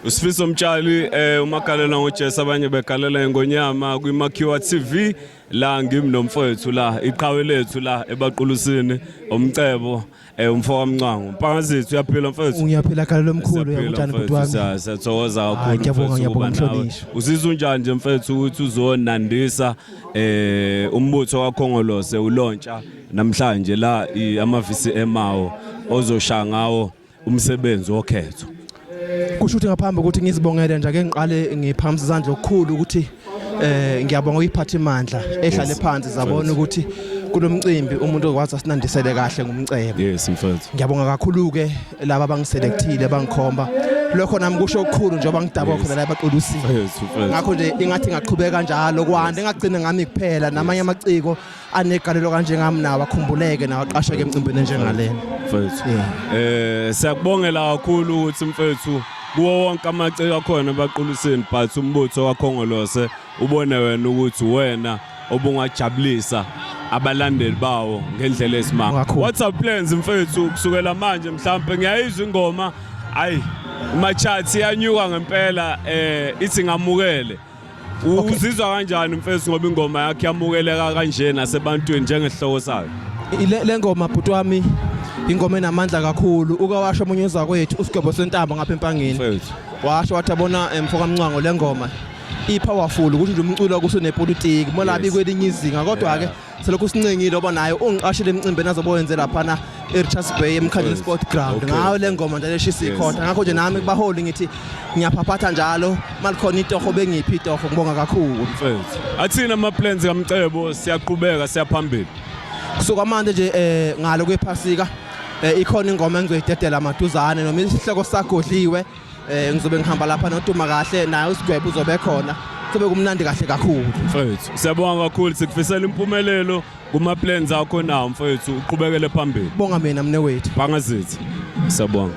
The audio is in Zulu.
Usifiso Mtshali umagalela ngoJesu abanye begalela ingonyama kwiMakhiwa TV la ngimi nomfowethu la iqhawe lethu la ebaqulusini umcebo umfo kaMncwango Mpangazethu uyaphila mfowethu. Ngiyaphila galelo omkhulu. Siyaphila, Uyakunjani bhuti mfowethu, wami? Siyathokoza Hayi, kakhulu ngiyabonga, mfowethu ngiyabonga, ukuba nawe. mhlonishwa. Uzizwa unjani nje mfethu ukuthi uzonandisa umbutho waKhongolose ulontsha namhlanje la ama VCM awo ozoshaya ngawo umsebenzi wokhetho? Kusho ukuthi ngaphambi kokuthi ngizibongele nje ake ngiqale ngiphakamisa izandla okukhulu ukuthi ngiyabonga uyiphathimandla ehlale phansi zabona ukuthi kulomcimbi umuntu okwazi asinandisele kahle ngumcebo. Yes mfethu. Ngiyabonga kakhulu ke laba abangiselectile bangikhomba. Lokho nami kusho okukhulu njengoba ngidabuka khona la ebaqulusini. Yes mfethu. Ngakho nje ingathi ngaqhubeka kanjalo kwande ngagcina ngami kuphela namanye amaciko anegalelo kanjengami nawo akhumbuleke nawo aqasheke emcimbini njengalena. Mfethu. Siyakubongela kakhulu ukuthi mfethu kuwo wonke amaciko akhona ebaqulusini but umbutho waKhongolose ubone wena ukuthi wena obungajabulisa abalandeli bawo ngendlela esimanga. Kakhulu. What's our plans mfethu kusukela manje? Mhlambe ngiyayizwa ingoma ayi ama-charts iyanyuka ngempela, ithi ngamukele. Uzizwa kanjani mfethu ngoba ingoma yakhe yamukeleka kanje nasebantwini njengesihloko sayo? Le ngoma bhuti wami ingoma enamandla kakhulu. Uke washo omunye uzakwethu usigwebo sentambo ngapha empangeni. Mfethu. Washo wathi abona mfoka Mncwango le ngoma i-powerful ukuthi nje umculo kusunepolitiki molabi kwelinye izinga kodwa ke selokhu sincengile oba naye ungiqashile emcimbini azobe wenze laphana e-Richards Bay eMkhandlwini Sport Ground ngayo le ngoma nje leshisa ikhotha. Ngakho nje nami kubaholi ngithi ngiyaphaphatha njalo malikhona itoho bengiphi itoho. Ngibonga kakhulu. Mfethu, athini ama plans kaMcebo? Siyaqhubeka siyaphambili. Kusuka manje nje ngalo kwephasika ikhona ingoma engizoyidedela maduzane noma isihloko sagodliwe. Ngizobe ngihamba lapha noDuma kahle naye usigwebo uzobe khona, kuzobe kumnandi kahle kakhulu. Mfethu, siyabonga kakhulu, sikufisela impumelelo kuma plans akho nawo mfethu, uqhubekele phambili. Bonga mina mnewethu. Bangazithi siyabonga.